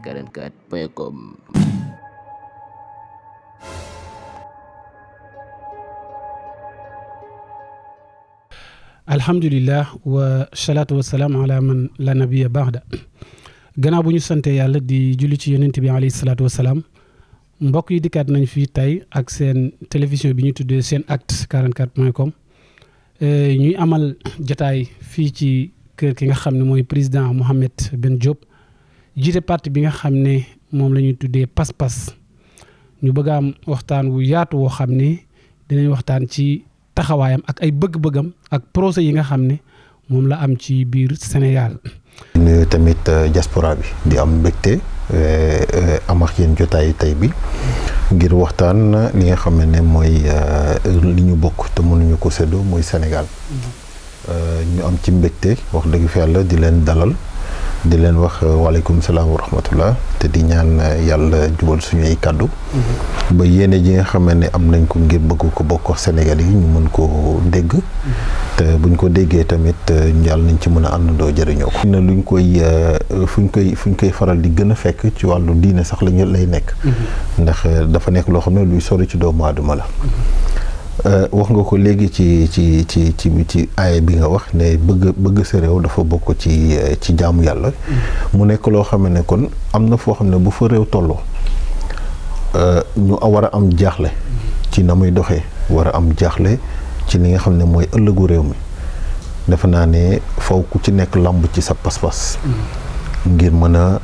24744.com. alhamdulillah wa salaatu wa salaam ala man la nabiya ba'da. gannaaw bu ñu sante yàlla di julli ci yonent bi alayhi salaatu wa salaam mbokk yi dikkaat nañ fii tey ak seen télévision bi ñu tuddee SENactu 44.com ñuy amal jotaay fii ci kër ki nga xam ne mooy président Mouhamed Ben Diop jiite parti bi nga xam ne moom la ñuy tuddee pas-pas ñu bëgg a am waxtaan wu yaatu woo xam ne dinañ waxtaan ci taxawaayam ak ay bëgg-bëggam ak projet yi nga xam ne moom la am ci biir Sénégal. nuyu tamit diaspora bi di am mbégte am ak yéen jotaay tey bi ngir waxtaan li nga xam ne mooy li ñu bokk te mënuñu ko séddoo mooy Sénégal. ñu am ci mbégte wax dëgg fi yàlla di leen dalal di leen wax waaleykum salaam wa rahmatullah te di ñaan yàlla jubal suñu ay kàddu. ba yéene ji nga xam ne am nañ ko ngir bëgg ko bokk Sénégal yi ñu mën ko dégg. te buñ ko déggee tamit yàlla nañ ci mën a àndandoo jëriñoo ko. na luñ koy fuñ koy faral di gën a fekk ci wàllu diine sax lañu lay nekk. ndax dafa nekk loo xam ne luy sori ci doomu aadama la. wax nga ko léegi ci aaya bi nga wax ne bëgg sa réew dafa bokk ci jaamu yàlla. mu nekk loo xam ne kon am na foo xam ne bu fa réew tolloo ñu war a am jaaxle ci na muy doxee war a am jaaxle ci li nga xam ne mooy ëllëgu réew mi defe naa ne faw ku ci nekk lamb ci sa pas-pas ngir mën a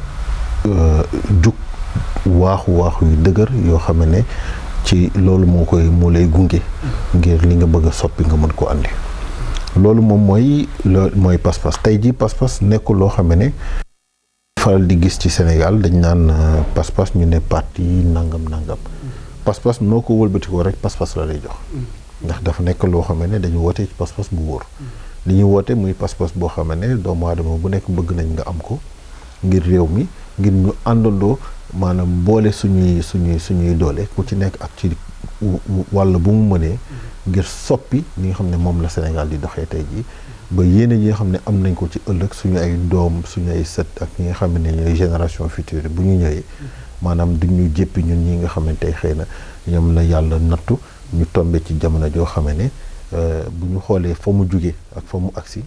jug waaxu yu dëgër yoo xam ne ci loolu moo lay gunge ngir li nga bëgg a soppi nga mën ko andi loolu moom mooy pas-pas tey ji pas-pas nekkul loo xam ne faral di gis ci Sénégal dañ naan pas-pas ñu ne parti nangam pas-pas noo ko wëlbati ko rek pas-pas la lay jox ndax dafa nekk loo xam ne dañu woote ci pas-pas bu wóor li ñu woote muy pas-pas boo xam ne doomu aadama bu nekk bëgg nañ nga am ko ngir réew mi ngir ñu àndandoo maanaam boole suñuy doole ku ci nekk ak ci wàll bu mu mënee ngir soppi li nga xam ne moom la Sénégal di doxee tey jii ba yéene yi nga xam ne am nañ ko ci ëllëg suñu ay doom suñu ay sët ak ñi nga xam ne ñooy génération future bu ñu ñëwee maanaam duñ ñu jéppi ñun ñi nga xam ne tey xëy na ñoom la yàlla nattu ñu tombe ci jamono joo xam ne bu ñu xoolee fa mu jugee ak fa mu agsi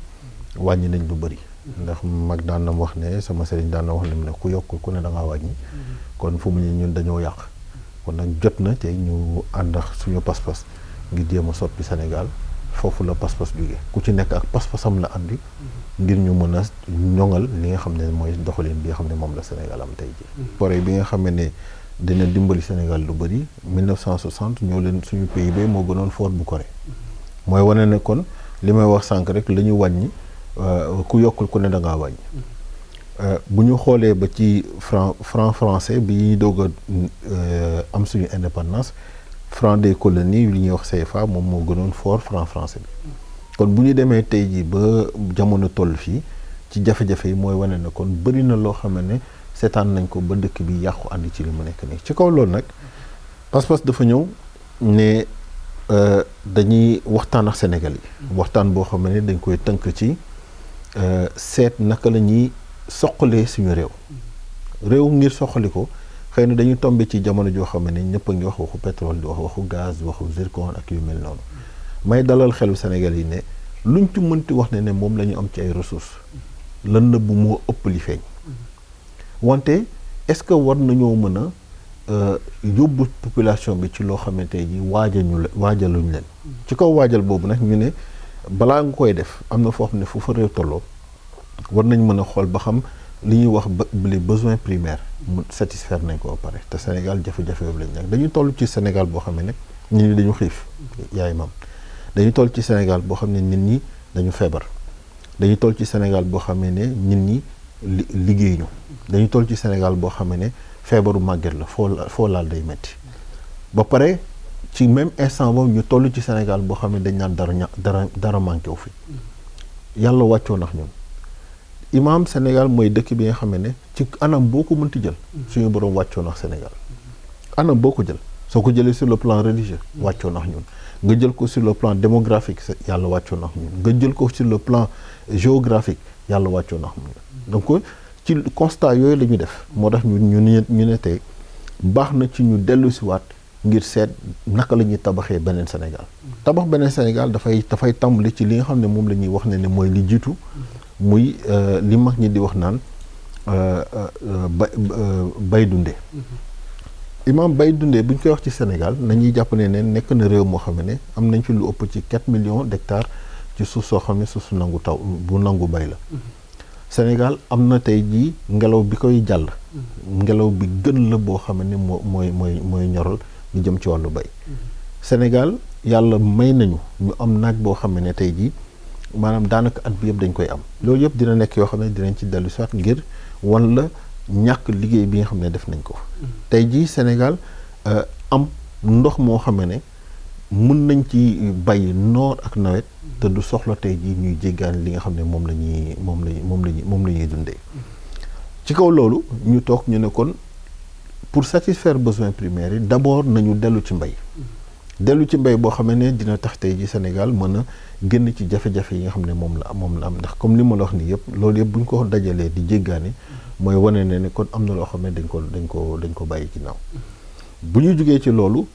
wàññi nañ lu bëri. ndax mag daan na wax ne sama sëriñ daan na wax ne ku yokkul ku ne da ngaa wàññi. kon fu mu ne ñun dañoo yàq. kon nag jot na tey ñu ànd ak suñu pas-pas ngir jéem a soppi Sénégal foofu la pas-pas jugee ku ci nekk ak pas-pasam la andi. ngir ñu mën a ñoŋal li nga xam ne mooy doxalin bi nga xam ne moom la Sénégal am tey ji forêt bi nga xam ne dina dimbali Sénégal lu bëri 1960 ñoo leen suñu PIB moo gënoon fort bu Corée. mooy wane ne kon li may wax sànq rek la ñu wàññi. ku yokkul ku ne da ngaa wàññi bu ñu xoolee ba ci franc français bi ñuy doog a am suñu indépendance franc des colonies li ñuy wax CFA moom moo gënoon fort franc français bi kon bu ñu demee tey jii ba jamono toll fii ci jafe-jafe yi mooy wane ne kon bëri na loo xam ne seetaan nañ ko ba dëkk bi yàqu àndi ci li mu nekk nii ci kaw loolu nag pas-pas dafa ñëw ne dañuy waxtaan ak Sénégal yi waxtaan boo xam ne dañ koy tënk ci seet naka la ñuy soqalee suñu réew ngir soqali ko xëy na dañu tombe ci jamono joo xam ne ñëpp a ngi wax waxu pétrole di wax waxu gaz waxu zircon ak yu mel noonu may dalal xelu Sénégal yi ne luñ ci mënti wax ne moom la ñu am ci ay ressources lan na bu moo ëpp li feeñ wante est-ce que war nañoo mën a yóbbu population bi ci loo xamante ji waajaluñ leen ci kaw waajal boobu nag ñu ne balaa nga koy def am na foo xam ne fu fa réew tolloo war nañ mën a xool ba xam li ñuy wax les besoins primaires mu satisfaire nañ ko ba pare te Sénégal jafe-jafe boobu lañ nekk dañu toll ci Sénégal boo xam ne nit ñi dañu xiif yaay maam dañu toll ci Sénégal boo xam ne nit ñi dañu feebar dañu toll ci Sénégal boo xam ne nit ñi liggéeyuñu dañu toll ci Sénégal boo xam ne feebaru màgget la foo laal day metti ba pare ci même instant boobu ñu toll ci Sénégal boo xam ne dañ naan dara manqué wu fi yàlla wàccoo nax ñun imaam Sénégal mooy dëkk bi nga xam ne ci anam boo ko mënti jël suñu borom wàccoo nax Sénégal anam boo ko jël soo ko jëlee sur le plan religieux wàccoo nax ñun nga jël ko sur le plan démographique yàlla wàccoo nax ñun nga jël ko sur le plan géographique yàlla wàccoo nax ñun donc ci constat yooyu la ñu def moo tax ñu ne tey baax na ci ñu dellu si waat ngir seet naka la ñuy tabaxee beneen Sénégal tabax beneen Sénégal dafay tàmbali ci li nga xam ne moom la ñuy wax ne mooy li jiitu muy li mag ñi di wax naan bay dundee Imam bay dundee bu ñu koy wax ci Sénégal nañuy jàpp ne nekk na réew moo xam ne am nañ fi lu ëpp ci 4 millions d'hectares ci suuf soo xam ne suuf su nangu taw bu nangu bay la Sénégal am na tey jii ngelaw bi koy jàll ngelaw bi gën la boo xam ne mooy ñoral ñu jëm ci wàllu bay Sénégal yàlla may nañu ñu am naaj boo xam ne tey jii maanaam daanaka at bi yëpp dañ koy am loolu yëpp dina nekk yoo xam ne dinañ ci dellu soit ngir wan la ñàkk liggéey bi nga xam ne def nañ ko tey jii Sénégal am ndox moo xam ne mën nañ ci bay noor ak nawet te du soxla tey jii ñuy jéggaan li nga xam ne moom la ñuy dundee ci kaw loolu ñu toog ñu ne kon pour satisfaire besoins primaires yi d'abord nañu dellu ci mbay boo xam ne dina tax tey jii Sénégal mën a génn ci jafe-jafe yi nga xam ne moom la am ndax comme li ma la wax nii yëpp loolu yëpp bu ñu ko dajalee di jéggaani mooy wane ne kon am na loo xam ne dañ ko bàyyi ginnaaw bu ñu jugee ci loolu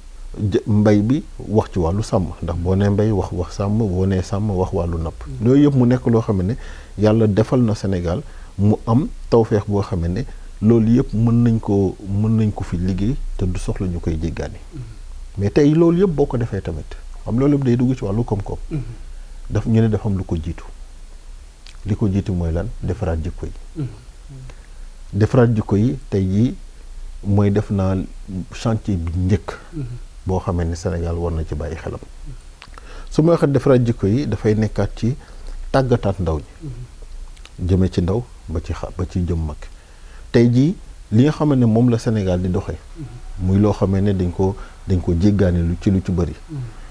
mbay bi wax ci wàllu sàmm ndax boo nee mbay wax sàmm boo nee sàmm wax wàllu napp loolu yëpp mu nekk loo xam ne yàlla defal na Sénégal mu am tawfeex boo xam ne loolu yëpp mën nañ ko fi liggéey te du soxla ñu koy jéggaani mais tey loolu yëpp boo ko defee tamit xam loolu yëpp day dugg ci wàllu koom-koom ñu ne dafa am lu ko jiitu li ko jiitu mooy lan defaraat jikko yi defaraat jikko yi tey jii mooy def naa chantier bi njëkk boo xamee ne Sénégal war na ci bàyyi xelam su ma waxee defaraat jikko yi dafay nekkaat ci tàggataat ndaw ñi jëme ci ndaw ba ci jëm mag tey jii li nga xam ne moom la Sénégal di doxee muy loo xamee ne dañ ko jéggaane lu ci bëri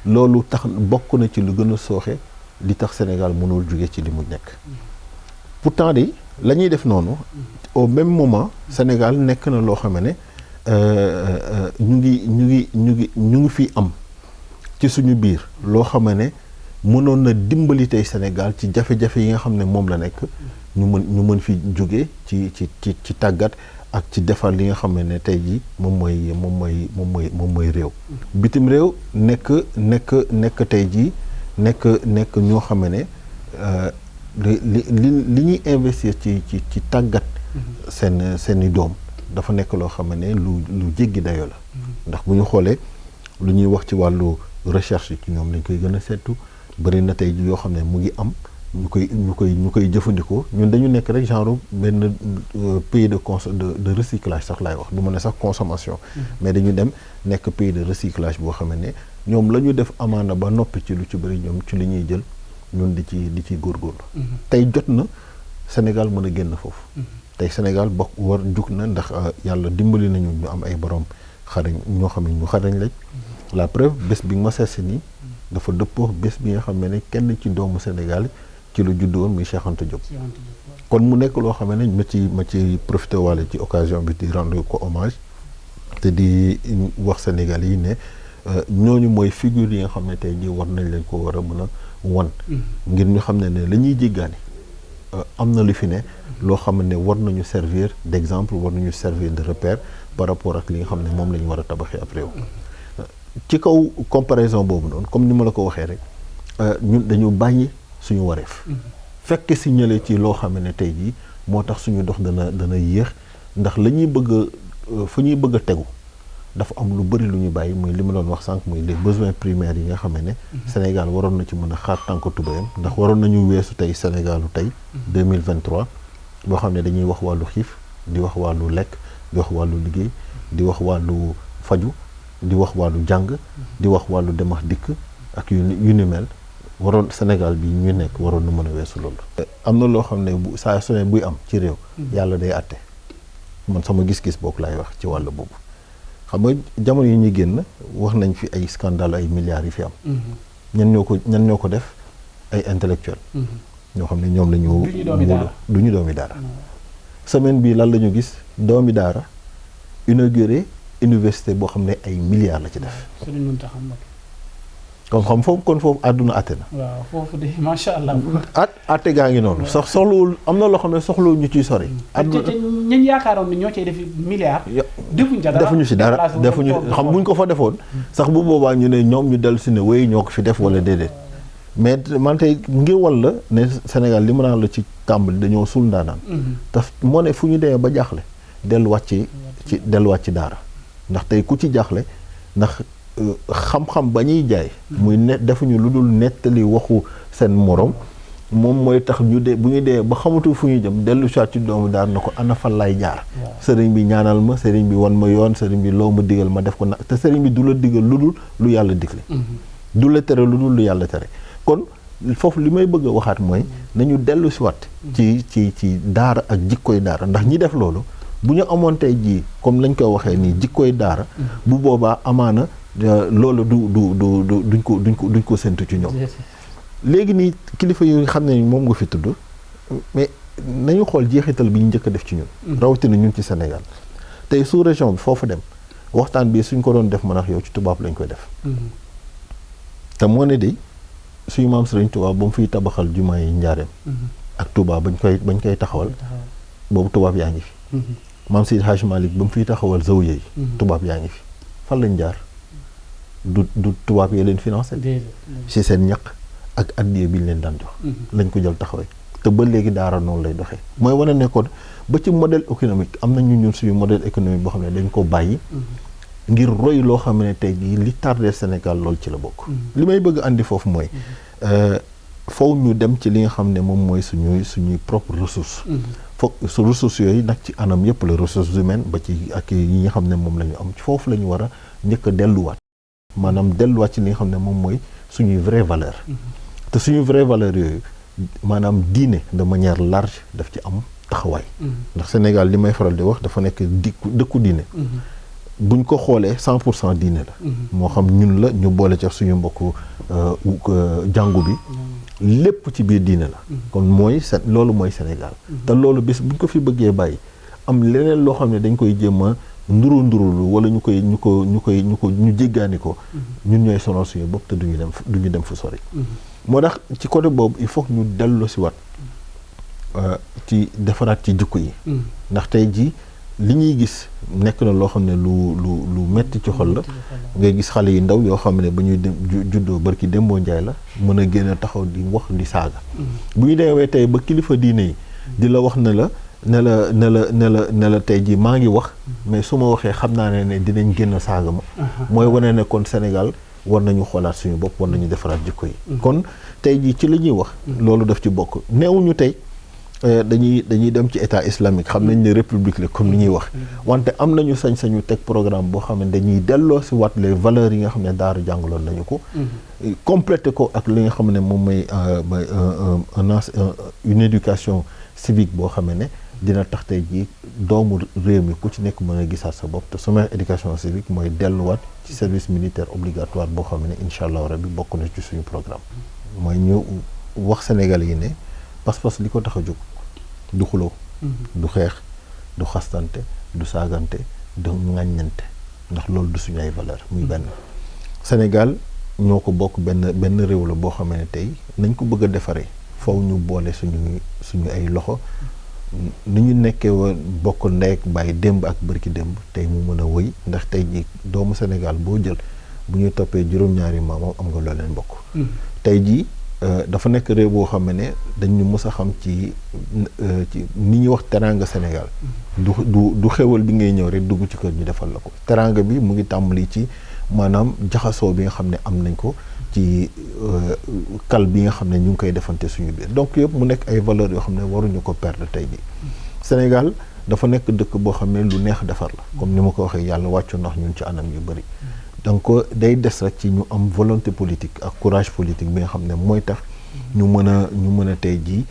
loolu tax bokk na ci lu gën a sooxe li tax Sénégal mënul jóge ci li mu nekk pourtant de la ñuy def noonu au même moment Sénégal nekk na loo xam ne ñu ngi fi am ci suñu biir loo xam ne mënoon na dimbali tey Sénégal ci jafe-jafe yi nga xam ne moom la nekk ñu mën fi jóge ci tàggat ak ci defar li nga xam ne tey jii moom mooy réew bitim réew nekk tey jii nekk ñoo xam ne li ñuy investir ci tàggat seeni doom dafa nekk loo xam ne lu jéggi dayoo la ndax bu ñu xoolee lu ñuy wax ci wàllu recherche ci ñoom lañ koy gën a seetu bëri na tey ji yoo xam ne mu ngi am ñu koy jëfandikoo ñun dañu nekk rek genre benn pays de recyclage sax laay wax du ma ne sax consommation mais dañu dem nekk pays de recyclage boo xam ne ñoom la ñu def amaana ba noppi ci lu ci bëri ñoom ci li ñuy jël ñun di ci góorgóorlu tey jot na Sénégal mën a génn foofu tey Sénégal war jug na ndax yàlla dimbali nañu ñu am ay borom xarañ ñoo xam ne ñu xarañ lañ la preuve bés bi nga ma seesi nii dafa dëppoo bés bi nga xam ne kenn ci doomu Sénégal ci lu juddu woon muy Cheikh Anta Diop kon mu nekk loo xam ne ma ci profité waale ci occasion bi di rendre ko hommage te di wax Sénégal yi ne ñooñu mooy figure yi nga xam ne tey jii war nañ leen ko war a mën a wan ngir ñu xam ne la ñuy jéggaani am na lu fi ne loo xam ne war nañu servir d'exemple war nañu servir de repère par rapport ak li nga xam ne moom la ñu war a tabaxee ab réew ci kaw comparaison boobu noonu comme ni ma la ko waxee rek ñun dañu bàyyi suñu wareef fekk si ñële ci loo xam ne tey jii moo tax suñu dox dana yéex ndax la ñuy fa ñuy bëgg a tegu dafa am lu bëri lu ñu bàyyi muy li ma doon wax sànq muy les besoins primaires yi nga xam ne Sénégal waroon na ci mën a xaar tànk tubéyam ndax waroon nañu weesu tey Sénégalu tey 2023 boo xam ne dañuy wax wàllu xiif di wax wàllu lekk di wax wàllu liggéey di wax wàllu faju di wax wàllu jàng di wax wàllu dem ak dikk ak yu ni mel waroon Sénégal bi ñu nekk waroon na mën a weesu loolu. am na loo xam ne bu saa su ne buy am ci réew. yàlla day àtte man sama gis-gis boog laay wax ci wàll boobu xam nga jamono yi ñuy génn wax nañ fi ay scandale ay milliards yi fi am. ñan ñoo ko def ay intellectuels. ñoo xam ne ñoom la ñu. du ñu doomi daara. semaine bii lan la ñu gis doomi daara inauguré université boo xam ne ay milliards la ci def. kon foofu àdduna àtte na. waaw foofu de macha allah. àtte gaa ngi noonu. soxlawul am na loo xam ne soxlawul ñu ciy sori. àdduna te ñañ yaakaaroon ni ñoo cay def milliards. defuñu si dara xam buñ ko fa defoon. sax bu boobaa ñu ne ñoom ñu dellu si ne wéy ñoo ko fi def wala déedéet. mais man tey ngir wal la ne Sénégal li ma naan la ci tàmbali dañoo suul ndaanaan. te moo ne fu ñu demee ba jaaxle delluwaat ci daara ndax tey ku ci jaaxle ndax. xam-xam ba ñuy jaay muy defuñu lu dul nettali waxu seen morom moom mooy tax bu ñu dee ba xamatu fu ñu jëm dellu soit ci doomu daar na ko ana fan lay jaar sëriñ bi ñaanal ma sëriñ bi wan ma yoon sëriñ bi loo ma digal ma def ko nag te sëriñ bi du la digal lu dul lu yàlla digle du la tere lu dul lu yàlla tere kon foofu li may bëgg a waxaat mooy nañu dellu si waat ci daara ak jikkoy daara ndax ñi def loolu bu ñu amoon tey jii comme lañ koy waxee nii jikkoy daara bu boobaa amaana loolu duñ ko séntu ci ñoom léegi nii kilifa yi xam ne moom nga fi tudd mais nañu xool jeexital bi ñu njëkk a def ci ñun rawatina ñun ci Sénégal tey sous région bi foofu dem waxtaan bi suñ ko doon def man ak yow ci tubaab lañ koy def te moo ne de suñu maam Sëriñ Tuubaa ba mu fiy tabaxal jumaa yi Njaareem ak Tuubaa bañ koy taxawal boobu tubaab yaa ngi fi maam Seydi Hadji Malick ba mu fiy taxawal zawiya yi tubaab yaa ngi fi fan lañ jaar du tubaab yee leen financé ci seen ñaq ak addiya bi ñu leen daan jox lañ ko jël taxawee te ba léegi daara noonu lay doxee mooy wane ne kon ba ci modèle économique am na ñun suñu modèle économique boo xam ne dañ ko bàyyi ngir roy loo xam ne tey jii li tardé Sénégal loolu ci la bokk li may bëgg andi foofu mooy foofu ñu dem ci li nga xam ne moom mooy suñuy propre ressource foog su ressources yooyu nag ci anam yëpp la ressources humaines ba ci ak yi nga xam ne moom la ñu am foofu la ñu war a njëkk a delluwaat maanaam delluwaat ci li nga xam ne moom mooy suñuy vraie valeur te suñuy vraie valeur yooyu maanaam diine de manière large daf ci am taxawaay ndax Sénégal li may faral di wax dafa nekk dëkku diine buñ ko xoolee 100% diine la moo xam ñun la ñu boole ca suñu mbokku jàngu bi lépp ci biir diine la kon mooy loolu mooy Sénégal te loolu bis buñ ko fi bëggee bàyyi am leneen loo xam ne dañ koy jéem a ndurulu wala ñu jéggaani ko ñun ñooy sonal suñu bopp te duñu dem fu sori moo tax ci côté boobu il faut que ñu dellu si wat ci defaraat ci jikko yi ndax tey ji li ñuy gis nekk na loo xam ne lu metti ci xol la ngay gis xale yi ndaw yoo xam ne ba ñuy juddoo barki Dembo Njaay la mën a génn taxaw di wax di saaga bu ñu demee tey ba kilifa diine yi di la wax ne la tey jii maa ngi wax mais su ma waxee xam naa ne dinañ génn saaga ma mooy wane ne kon Sénégal war nañu xoolaat suñu bopp war nañu defaraat jikko yi kon tey jii ci la ñuy wax loolu daf ci bokk neewuñu tey dañuy dem ci état islamique xam nañ ne république la comme ni ñuy wax wante am nañu sañ-sañu teg programme boo xam ne dañuy delloo si waat les valeurs yi nga xam ne daara jàngaloon nañu ko complété ko ak li nga xam ne moom mooy une éducation civique boo xam ne dina tax tey jii doomu réew mi ku ci nekk mën a gisaat sa bopp te su ma éducation civique mooy delluwaat ci service militaire obligatoire boo xam ne incha allah rabbi bokk na ci suñu programme mooy ñu wax Sénégal yi ne pas-pas li ko tax a jóg du xuloo du xeex du xastante du saagante du ŋàññante ndax loolu du suñu ay valeur muy benn Sénégal ñoo ko bokk benn réew la boo xam ne tey nañ ko bëgg a defaree foofu ñu boole suñu ay loxo ni ñu nekkee woon bokk ndey ak bàyyi démb ak bërki démb tey mu mën a wëy ndax tey ji doomu Sénégal boo jël bu ñuy toppee juróom-ñaari maamam am nga loo leen bokk tey jii dafa nekk réew boo xam ne dañu mës a xam ci ni ñuy wax teraanga Sénégal du xewal bi ngay ñëw rek dugg ci kër ñu defal la ko teraanga bi mu ngi tàmbali ci maanaam jaxasoo bi nga xam ne am nañ ko ci kal bi nga xam ne ñu ngi koy defante suñu biir donc yëpp mu nekk ay valeurs yoo xam ne waruñu ko perdre tey bi Sénégal dafa nekk dëkk boo xam ne lu neex defar la comme ni ma ko waxee yàlla wàccu ndax ñun ci anam yu bëri donc day des rek ci ñu am volonté politique ak courage politique bi nga xam ne mooy tax ñu mën a tey jii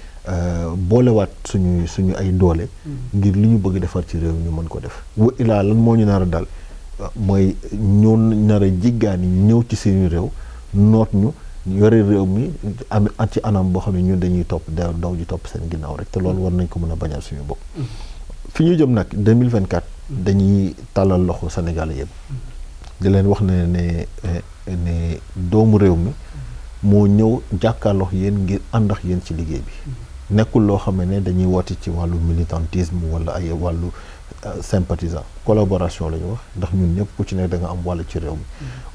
boolewaat suñu ay doole ngir li ñu bëgg defar ci réew ñu mën ko def wa ilaa lan moo ñu nar a dal mooy ñu nar a jiggaani ñëw ci suñu réew noot ñu yore réew mi am ci anam boo xam ne ñun dañuy topp daw ji topp seen ginnaaw rek te loolu war nañ ko mën a bañal suñu bopp fi ñu jëm nag 2024 dañuy tàllal loxo Sénégal yëpp di leen wax ne ne doomu réew mi moo ñëw jàkkaarloo yéen ngir ànd ak yéen ci liggéey bi nekkul loo xam ne dañuy woote ci wàllu militantisme wala ay wàllu sympathisant collaboration la ñu wax ndax ñun ñëpp ku ci nekk da nga am wàll ci réew mi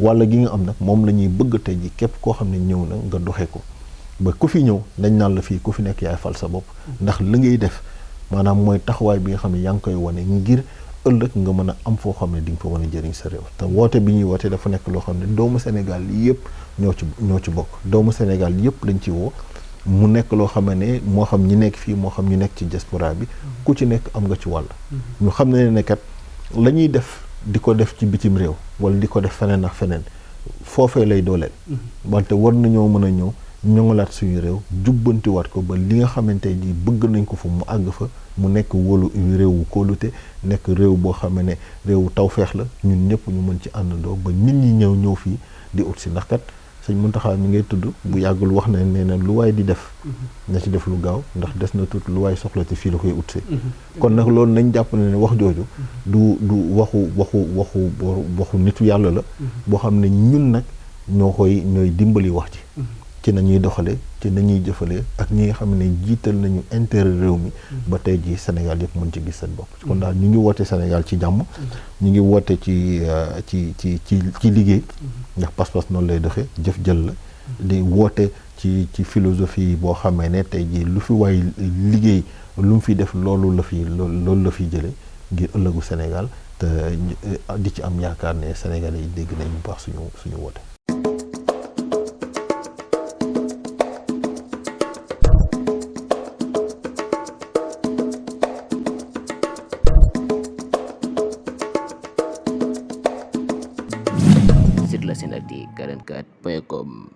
wàll gi nga am nag moom la ñuy bëgg tey ji képp koo xam ne ñëw na nga doxee ko ba ku fi ñëw dañ naan la fii ku fi nekk yaay fal sa bopp ndax li ngay def maanaam mooy taxawaay bi nga xam ne yaa ngi koy wane ngir ëllëg nga mën a am foo xam ne di nga fa mën a jëriñ sa réew te woote bi ñuy woote dafa nekk loo xam ne doomu Sénégal yëpp ñoo ci bokk doomu Sénégal yëpp lañ ci woo mu nekk loo xam ne moo xam ñi nekk fii moo xam ñu nekk ci diaspora bi ku ci nekk am nga ci wàll ñu xam ne kat la ñuy def di ko def ci bitim réew wala di ko def feneen ak feneen foofee lay dooleel wante war nañoo mën a ñëw ñoŋalaat suñu réew jubbantiwaat ko ba li nga xamante ni bëgg nañ ko fa mu àgg fa mu nekk wóolu réewu kóolute nekk réew boo xam ne réewu tawfeex la ñun ñëpp ñu mën ci àndandoo ba nit ñi ñëw fii di ut si ndax kat sëñ Mountakha mi ngay tudd bu yàggul wax na nee na lu waay di def na ci def lu gaaw ndax des na tuut lu waay soxla ci fii la koy ut si kon nag loolu nañ jàpp ne wax jooju du waxu nitu yàlla la boo xam ne ñun nag ñooy dimbali wax ci nañuy doxale ci nañuy jëfale ak ñi nga xam ne jiital nañu intérêt réew mi ba tey ji Sénégal yëpp mën ci gis seen bopp kon daal ñu ngi woote Sénégal ci jàmm ñu ngi woote ci liggéey ndax pas-pas noonu lay doxee jëf jël la di woote ci philosophie boo xamee ne tey ji lu fi waay liggéey lu mu fi def loolu la fi jële ngir ëllëgu Sénégal te di ci am yaakaar ne Sénégalais yi dégg nañ bu baax suñu woote. Sur la Senactu 44.com